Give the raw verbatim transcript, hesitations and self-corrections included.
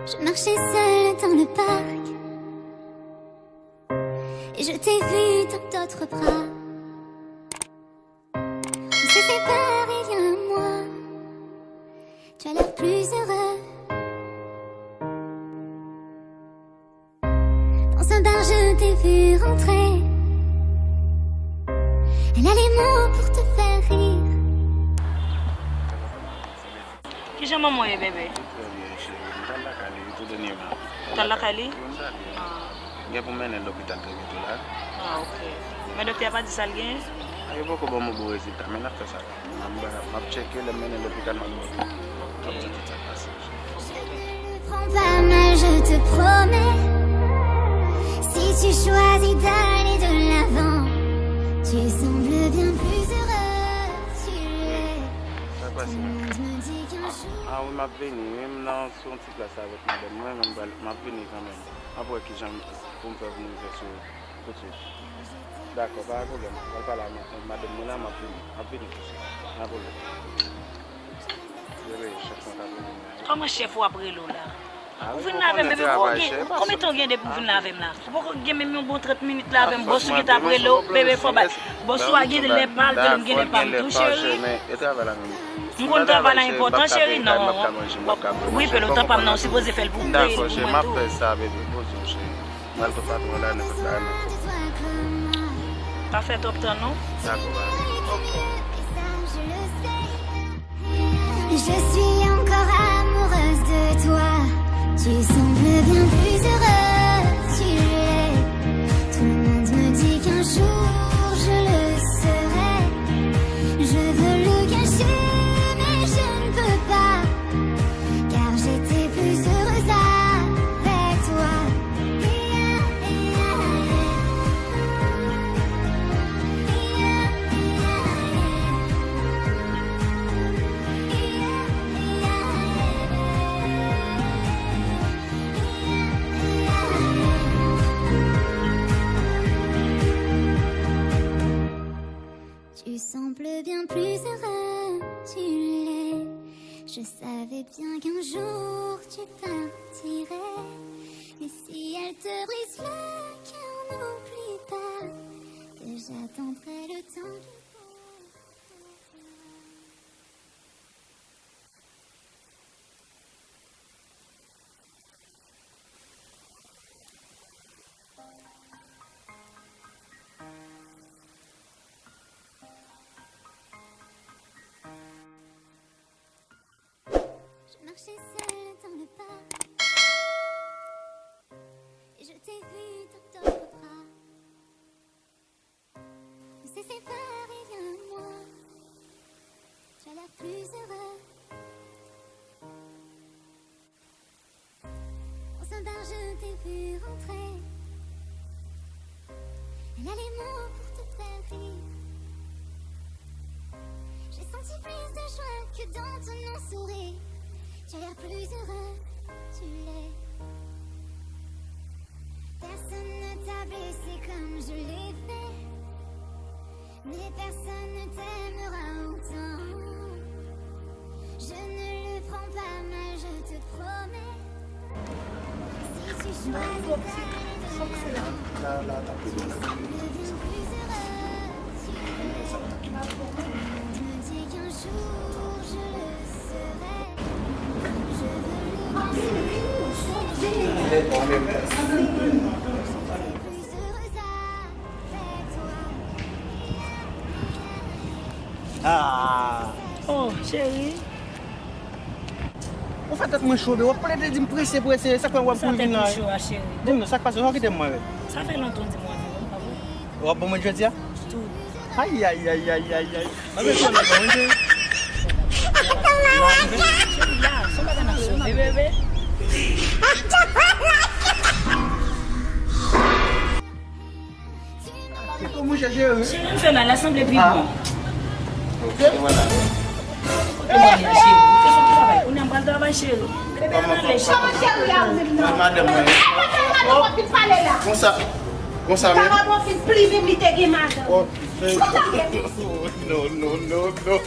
Je marchais seule dans le parc et je t'ai vu dans d'autres bras. On s'est séparés il y a un mois. Tu as l'air plus heureux. Dans un bar, je t'ai vu rentrer. Elle a les mots pour te faire rire. Kijan manman w ye, bebe? Trè byen, cheri. M t al lakay li, wi, tou dènyèman. Ou t al lakay li? Wi, m t al, wi. Ah. M gen pou m mennen l lopital trè byento la. Ah, ok. Men doktè a pa di sa l genyen? A, yo poko ban m bon rezilta, men n ap fè sa. M ap, m ap tcheke, lè m mennen l lopital, m ap ba w tou. M ap di tout sa k pase. Je ne le prends pas mal, je te promets. Si tu choisis d'aller de l'avant, tu sembles bien plus heureux, tu l'es. Sa k pase? Tout le monde me dit qu'un jour... Ah wi, m ap vini, wi, m nan, sou yon ti plas avèk madanm mwen, men m pral, m ap vini kanmenm. M ap wè kijan pou m fè pou m rive sou ou toutswit. Dakò, pa gen pwoblèm. M pral pale ak madanm mwen la, m ap vini. M ap vini toutswit. Pa gen pwoblèm. Bebe, chèf mwen k ap rele m la, wi. Kòman chèf ou ap rele w la? Ah, ou vin la avè m, bebe, poko gen, konbyen tan w gen depi w vin la avè m la? Ou poko gen menm yon bon trant minit la avè m, bòs ou gentan ap rele w, bebe, fò ba, bòs ou a gen lè pa l, vle m gen lè pa m tou, cheri. M konn travay la enpòtan, cheri, non. Wi, pelo tan pa m nan, ou sipoze fè l pou m peye l pou mwen tou. Dakò, cheri, m ap fè sa, bebe, poze w, cheri. M al tou patwon la, nenpòt la, men. Pa fè twòp tan, non. Dakò, ba. Ok. Je suis encore amoureuse de toi. Tu sembles bien plus heureux, tu l'es. Tout le monde me dit qu'un jour je le serai. Je veux le cacher, mais je ne peux pas, car j'étais plus heureuse avec toi. Tu sembles bien plus heureux, tu l'es. Je savais bien qu'un jour tu partirais. Mais si elle te brise le cœur, n'oublie pas que j'attendrai le temps qu'il faut. Je marchais seule dans le parc et je t'ai vu dans d'autres bras. On s'est séparés il y a un mois. Tu as l'air plus heureux. Dans un bar, je t'ai vu rentrer. Elle a les mots pour te faire rire. J'ai senti plus de joie que dans ton sourire. Tu as l'air plus heureux, tu l'es. Personne ne t'a blessé comme je l'ai fait. Mais personne ne t'aimera autant. Je ne le prends pas mal, je te promets. Si tu choisis d'aller de l'avant, tu sembles bien plus heureux. Tu me dis qu'un jour je le serai. Je veux le cacher. Ah. Oh, cheri. Ou fè tèt mwen cho, w ap plede di m prese, prese, sa k fè w ap kouri vin la? Sa tèt ou cho a, cheri? Di m non, sa k pase, sa w kite m mwen, wi. Sa fè lontan w di m w anvi wè m, pa vre? W ap ban mwen jodi a? Tout. Ay, ay, ay, ay, ay, ay. Anben, tou nan ban mwen, cheri. Cheri, la, se yon bagay n ap sove, bebe. Pito mouche, cheri. Cheri, m fè la, l a sanble pi bon. Ok, mwen la. Kote mwen ye, cheri? M fè sou travay. Kounye a m pral travay, cheri. Bebe, ann ale, cheri. Kòman cheri a vin nan? Mwen, madanm mwen. Kòman madanm mwen fin pale la? Konsa, konsa menm. Kòman mwen fin pli menm li te gen madanm? Oh, non, non, non, non.